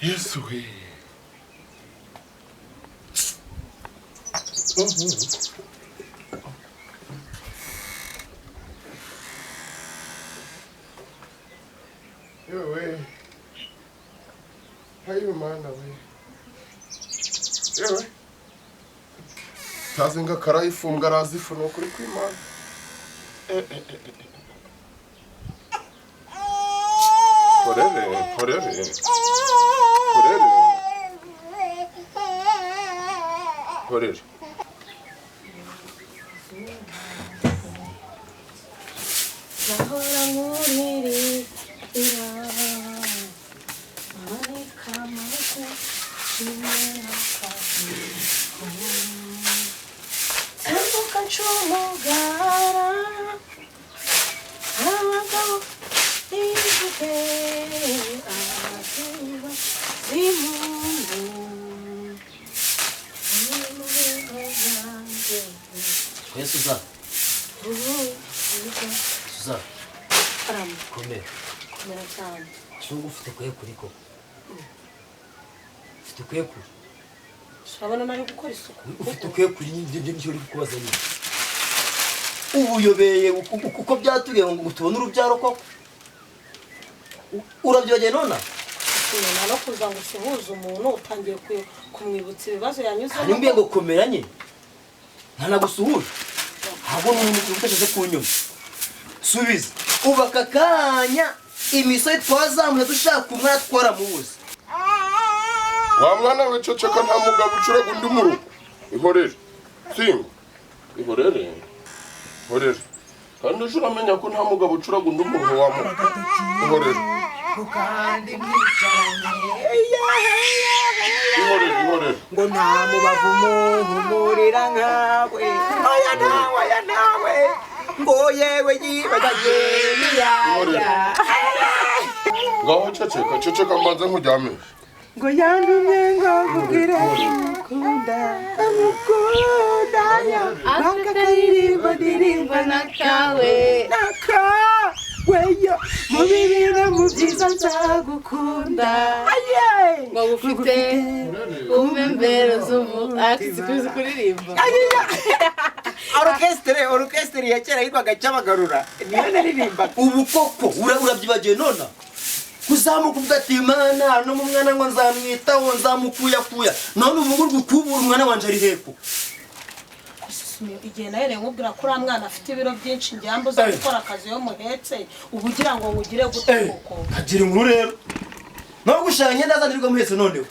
Yesu we! Yewe, hayo mana we! Yewe, tazi ngo akarayifunga arazifu ni ukuri kw'Imana. Horere, horere, horere, horere. Nahora nkuririra manika amaboko tambuka ncumugara abagabo bivuge azuba z'impundu Oya Suza, Suza, Karame, komera. komera cyane. Suba ufite kwekuri koko. Ufite kwekuri. Urabona nari gukora isuku. Ufite kwekuri nyine nicyo uri kubaza nyine. Ubuyobeye uko byaturiye ngo tubone urubyaro koko. Urabyibagiye nona? Nta no kuza ngo usuhuze umuntu utangiye kumwibutsa ibibazo yanyuzemo. Hari mbiye ngo komera nyine. Ntanagusuhuje. Ahubwo n'umuntu utashatse kunyuma. Subiza. Ubu aka kanya imisozi twazamuye dushaka umwana twaramubuze. Wa mwana we, ceceka, nta mugabo ucuraga undi mu rugo. Ihorere singo, ihorere, ihorere. Kandi uje uramenya ko nta mugabo ucuraga undi mu rugo wa mugabo. Ihorere, kandi mwicaranye, ihorere, ihorere. Ngo nta mubavu muhumurira nkawe, oya nawe, oya nawe, ngo yewe yibagiwe niyaya. Ngaho ceceka, ceceka, mbanze nkuryamishe. Ngo yantumye ngo nkubwire mukunda, amukunda ya aka karirimbo ndirimba nakawe nakawe yo mu bibi no mu byiza nzagukunda. Aye! Ngo ufite umembero z'umu akisi kuririmba. Orchestre ya kera yitwaga Cyabagarura niyo naririmbaga. Ubu koko urabyibagiye nona? Kuzamuka uvuga ati Imana no mu mwana ngo nzamwitaho nzamukuyakuya, none ubu ngo gukubura umwana wanje ari hepfo. Igihe nahereye nkubwira ko uriya mwana afite ibiro byinshi, njye mbuza gukora akazi yo muhetse, ubu ugira ngo ngugire gute koko? Kagira inkuru rero. No gushaka imyenda azanirwa muhetse noneho.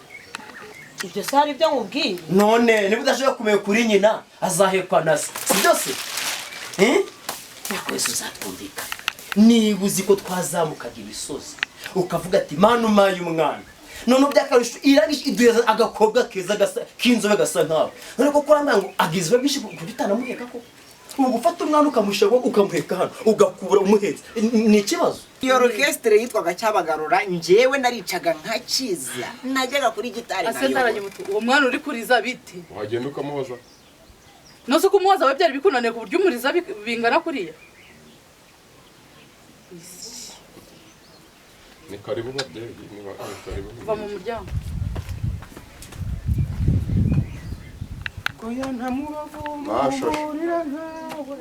Ibyo se hari ibyo nkubwiye? None niba udashobora kumenya kuri nyina azahekwa na se. Si byose? Nakwese uzatwumvikana. Niba uzi ko twazamukaga imisozi ukavuga ati Mana umpaye umwana, none by'akarusho irangije iduheza agakobwa keza gasa k'inzobe gasa nkawe, none koko urambwira ngo agizwe byinshi ku buryo utanamuheka koko? Ubu gufata umwana ukamushyira ukamuheka hano ugakubura umuhetse ni ikibazo. Iyo orchestre yitwaga Cyabagarura njyewe naricaga nkakiza, najyaga kuri gitari. Ase ntaranye mutu uwo mwana uri kuriza bite? Wagenda ukamubaza. Nose kumubaza we byari bikunaniye ku buryo umuriza bingana kuriya? Ni karibu babyeyi, ni karibu. Va mu muryango. Oya nta mubavu muhumurira nkawe, oya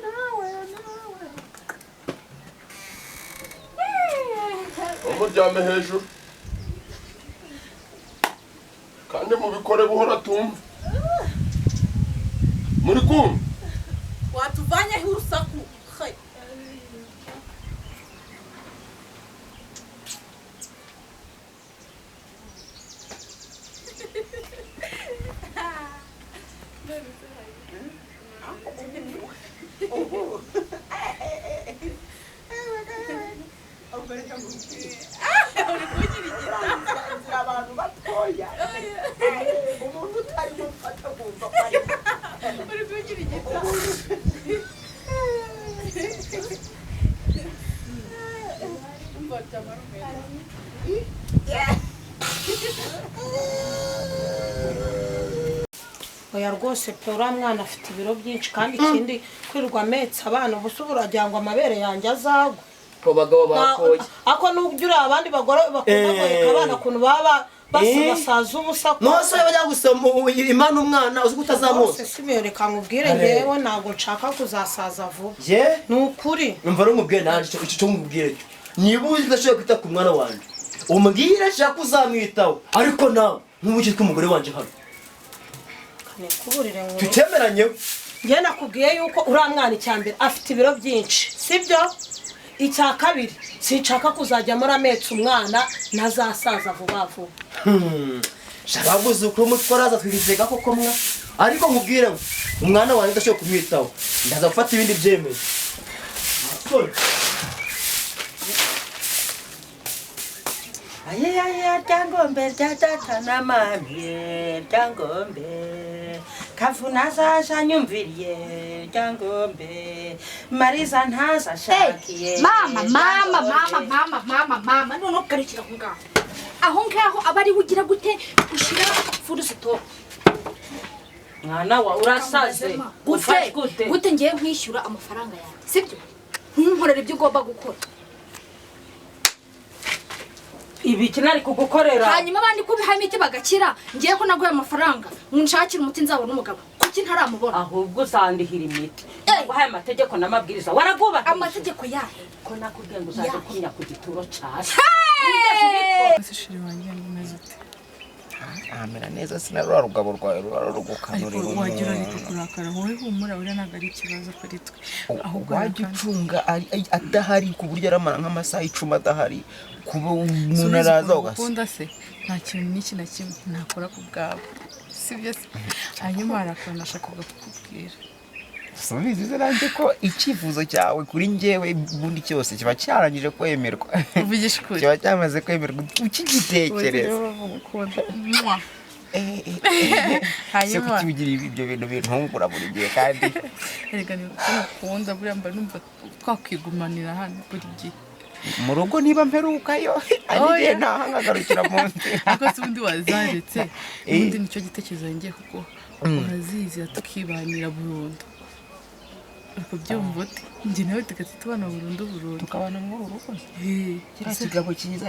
nawe, nawe. Umuryame hejuru kandi mubikore buhora tumva. Muri kumva? Watuvanye urusaku. Abantu batoya umuntu utari mufata kumva ko ari uri kugira igita. Oya rwose pe, uriya mwana afite ibiro byinshi, kandi ikindi kwirirwa ametse abana ubu se uragira ngo amabere yanjye azagwe? Ko bagabo bakoye. Ako nubwo uriya abandi bagore bakunda guheka abana, ukuntu baba basaza ubusa. Nose bajya gusoma imana umwana uzi ko utazamuzi. Rwose si reka nkubwire, ngewe ntabwo nshaka kuzasaza vuba. Ye. Ni ukuri. Umva rero nkubwire nanjye icyo cyo nkubwire cyo, niba uzi udashoboye kwita ku mwana wanjye, umbwire, nshaka uzamwitaho, ariko nawe nk'ubu ukitwa umugore wanjye hano. Nikuburire ngo tutemeranyeho. Njye nakubwiye yuko uriya mwana, icya mbere, afite ibiro byinshi, sibyo? Icya kabiri, sinshaka kuzajya muri ametse umwana, ntazasaza vuba vuba. Shaka ukuri umutwe araza twizega koko mwa, ariko nkubwire ngo umwana wanjye udashoboye kumwitaho, ndaza gufata ibindi byemezo. Ayayaya, Ryangombe rya data na mami, Ryangombe kavuna azaje anyumviriye, Ryangombe Mariza ntazashakiye. Mama, mama, mama, mama, mama, mama, noneho garukira aho ngaho, aho ngaho aba ariho ugira gute, ushyira full stop. Mwana wa, urasaze. Gute? Gute? Gute ngiye nkwishyura amafaranga yanjye, sibyo? Ntunkorere ibyo ugomba gukora. Ibiki nari kugukorera? Hanyuma abandi ko ubihaye imiti bagakira, ngiye ko naguhaye amafaranga ngo nshakire umuti nzabona umugabo, kuki ntaramubona? Ahubwo uzandihira imiti. Eh. Wahaye amategeko n'amabwiriza, waragubahirije? Amategeko yahe? Ko nakubwiye ngo uzaze Yahe. kumya ku gituro casi. Ese chéri wanjye, ngo umeze ute? Amera neza, sinarura rugabo rwawe rura Ariko rugukanurira. Wagira ariko kurakara, wowe humura, uriya ntabwo ari ikibazo kuri twe, ahubwo Wajya hari ucunga adahari, ku buryo aramara nk'amasaha 10 adahari, kuba umuntu Subiza. araza Ukuntu ugasa. Ukunda se, nta kintu n'iki na kimwe nakora ku bwawe, sibyo se? Hanyuma hari akantu nashakaga kukubwira. Subiza uze nanjye ko icyifuzo cyawe kuri njyewe ubundi cyose kiba cyarangije kwemerwa. Uvugisha ukuri? Kiba cyamaze kwemerwa ukigitekereza. Mwah. Se Hanyuma kuki ugira ibyo bintu bintungura buri gihe kandi? Erega ni uko mukunda, buriya mba numva twakwigumanira hano buri gihe. Mu rugo niba mperukayo ari igihe Oya. ntaha nkagarukira mu nzira. Ariko se ubundi wazaretse? Ubundi nicyo gitekerezo ngiye kuguha, urazizira tukibanira burundu, uri kubyumva ute? Njye nawe tugahita tubana burundu burundu. Tukabana muri uru rugo? Eh, Kiriya kigabo cyiza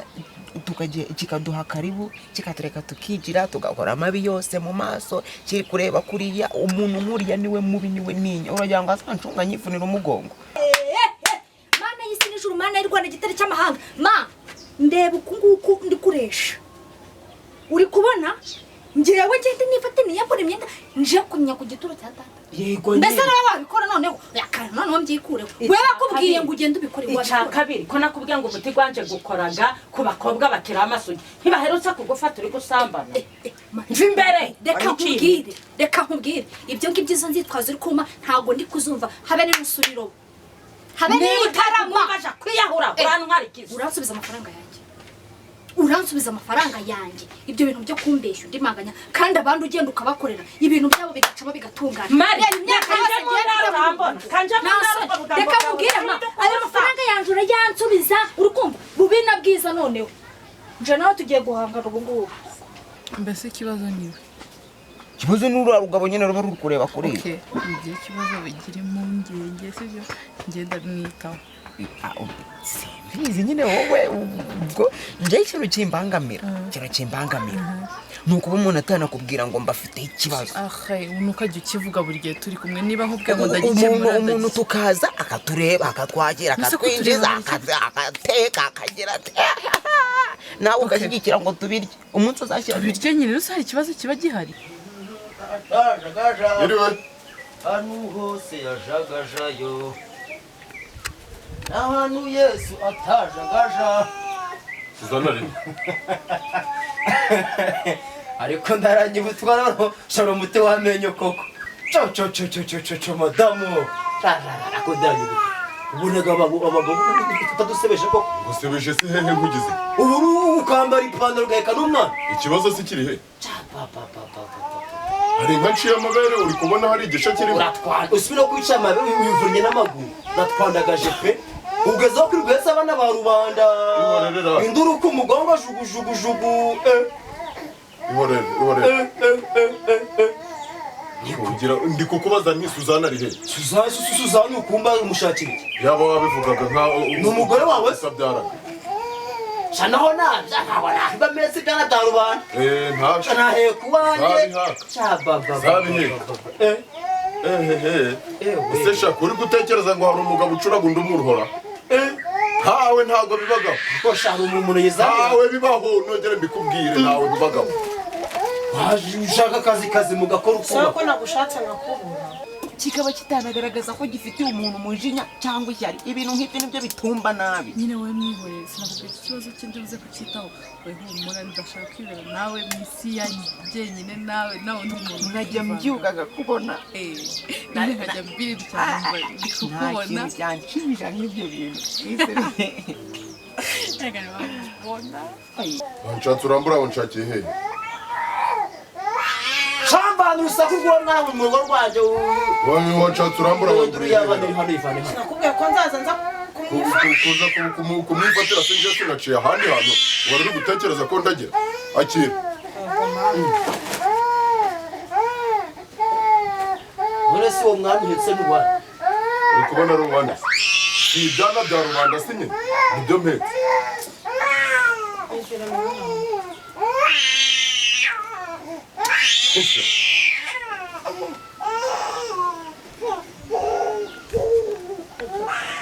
kikaduha karibu, kikatureka tukigira, tugakora amabi yose mu maso kiri kureba kuriya. Umuntu nk'uriya niwe mubi, niwe ninya. Uragira ngo azancunga nyifunira umugongo? Mana y'isi n'ijuru, Mana y'u Rwanda, igitare cy'amahanga, ma ndeba uku nguku ndi kuresha, uri kubona njyewe ngende nifate niyambure imyenda nje kumenya ku gituro cya data? Yego. Mbese nawe wabikora noneho akara, noneho mbyikureho, we bakubwiye ngo ugende ubikore, Icya wabikora? kabiri, ko nakubwiye ngo umuti gwanje gukoraga ku bakobwa bakiri amasugi, ntibaherutse kugufata uri gusambana? Mva imbere. Reka nkubwire, reka nkubwire, ibyo ngibyo izo nzitwazo uri kuma ntabwo ndi kuzumva, habe n'urusuriro, habe Niba n'itarama. utarakumva kwiyahura. Eh. Urantwarikiza. Uransubiza amafaranga yanjye, uransubiza amafaranga yanjye. Ibyo bintu byo kumbeshya undi maganya, kandi abandi ugenda ukabakorera ibintu byabo bigacamo bigatungana. Mari, Reba imyaka kanje yose mu ngiye ntara mfite. Urambona. Kanje mu ntara ubwo bugambo Reka bwawe. nkubwire ma, ayo mafaranga yanjye urayansubiza, uri kumva? Bubi na bwiza, noneho nje nawe tugiye guhangana ubu ngubu. Mbese ikibazo niwe? Ikibazo ni uriya rugabo nyine ruba ruri kureba kuriya. Okay, igihe ikibazo bigira impungenge, sibyo? Ngenda mwitaho. Simbizi nyine wowe, ubwo njyewe ikintu kimbangamira ni ukuba umuntu atanakubwira ngo mbafiteho ikibazo. Ahe, ntukajya ukivuga buri gihe turi kumwe. Niba nkubwiye ngo Umuntu ndagikemura, umuntu ndagikemura. tukaza akatureba, akatwakira, Ese ko akatwinjiza, tureba? agateka, akagira ati nawe ugashyigikira ngo tubirye, umunsi uzashyira. Biryo nyine rero hari ikibazo kiba gihari. Iriwe. Ahantu hose yajagajayo, n'ahantu Yesu atajagaja. Suzana rimwe. Ariko ndaranyibutwa noneho shora umuti w'amenyo koko. Co co co co co co co, madamu, ariko ndaranyibutwa, ubonaga abagabo utadusebeje koko. Ngusebeje se hehe? Nkugize? Ubu ukambara ipantaro ugaheka n'umwana. Ikibazo si kiri he? Pa, pa, pa, pa, pa, pa. Hari inka nciye amabere, uri kubona hari igice kirimo? Uratwanda, usubira kwica amabere, wivunnye n'amaguru, uratwandagaje pe, ugezeho kuri rwese abana ba rubanda. Ihorere. Induru ku mugongo, jugujugujugu, eh. Ihorere, ihorere. Eh, eh, eh, eh, eh. Kugira ndi kukubaza nti Suzana ari he? Suzana, Suzana ukumba umushakira iki? Yaba wabivugaga nka Ni umugore wawe se? Abyaraga. Shanaho nabya ntabwo nahiba mese ibyana bya rubanda. Eh, ntabyo. Shanaheka uwanjye. Zabihaka. Cya baba. Zabiheka. Eh. Ehehe. Ewe. Ese shaka uri gutekereza ngo hari umugabo ucuraga undi umuruhora? Ntawe, ntabwo bibagaho. Ko shaka umuntu yizanira. Ntawe bibaho, nongere mbikubwire, ntawe bibagaho. Waje ushaka akazi kazi mugakora Saba uko. ko nagushatse nkakubura. Kikaba kitanagaragaza ko gifitiye umuntu umujinya cyangwa ishyari. Ibintu nk'ibyo nibyo bitumba nabi. Nyine wowe mwihorere, sinakubwira iki kibazo cye, ndibuze kucyitaho. We humura, ndashaka kwibera nawe mu isi ya jyenyine, nawe nawe undi muntu. Nkajya mbyuka nkakubona. Eh, nyine nkajya mbirya nkumva ndi Nta kukubona. kintu cyanshimisha nk'ibyo bintu. Reka ntibamubona. Wanshatse urambura, wanshakiye hehe? Shambana urusaku rw'uwo mwana mu rugo rwanjye. Wanshatse urambura, wanguriye Yabana hehe? hano, ivane hano. Nakubwiye ko nzaza nza kumwifata. Kuza kumwifatira sinjye, sinaciye ahandi hantu wari uri gutekereza ko ndagira. Akira. None se uwo mwana uhetse n'uwawe? Uri kubona rubanda si ibyana bya rubanda si nyine nibyo mpetse. Injira mu mwana. Ese,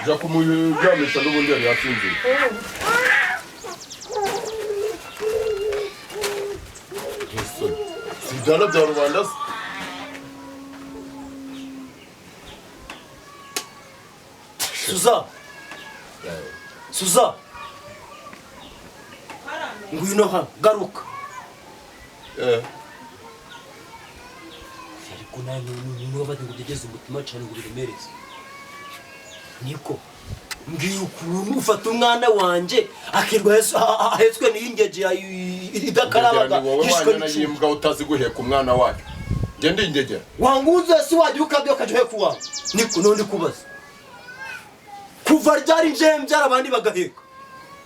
jya kumuryamisha, n'ubundi yari yasinziriye. Ese, si ibyana bya rubanda se? Suza. Suza. Ngwino hano, garuka. Eh, Ariko nawe niba ngo ugeze umutima cyane ngo ubiremereze. Niko. Mbwira ukuntu ufata umwana wanjye akirwa ahetswe n'iyingeje idakarabaga. Ingegera ni wowe yishwe wanyana n'icumu. y'imbwa utazi guheka umwana wayo. Njye ndi ingegera? Wanguze si wajya ukabyo ukajya uheka uwawe. Niko none kubaza. Kuva ryari nje mbyara abandi bagaheka?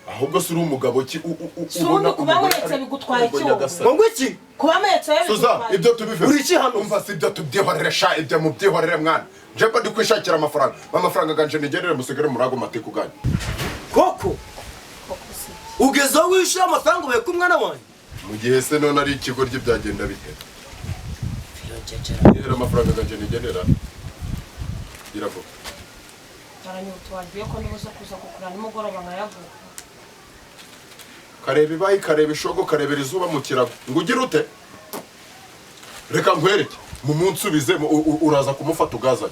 Ahubwo si uri umugabo ki Si ubundi ubona kuba umugore wetse bigutwaye Ubwo iki wowe? Nyagasani. Ngo iki? Kuba metse Suza, bigutwaye. ibyo tubive. Uri iki hano? Umva, si ibyo tubyihorere sha, ibyo mubyihorere mwana. Nje mba ndi kwishakira amafaranga. Amafaranga ganje nigerere, musigare muri ago matiku ganyu. Koko ugeze aho wishyura amafaranga uheka umwana wanjye? Mu gihe se none ari ikigo byagenda bite? Yihera amafaranga ganje nigenera. Gira vuba. Baranyuta wagiye ko ndibuze kuza kukura nimugoroba nkayaguha. Kareba ibayi, kareba ishogo, karebera izuba mu kirago. Ngo ugire ute? Reka nkwereke. Mu munsi ubize uraza kumufata ugazanye.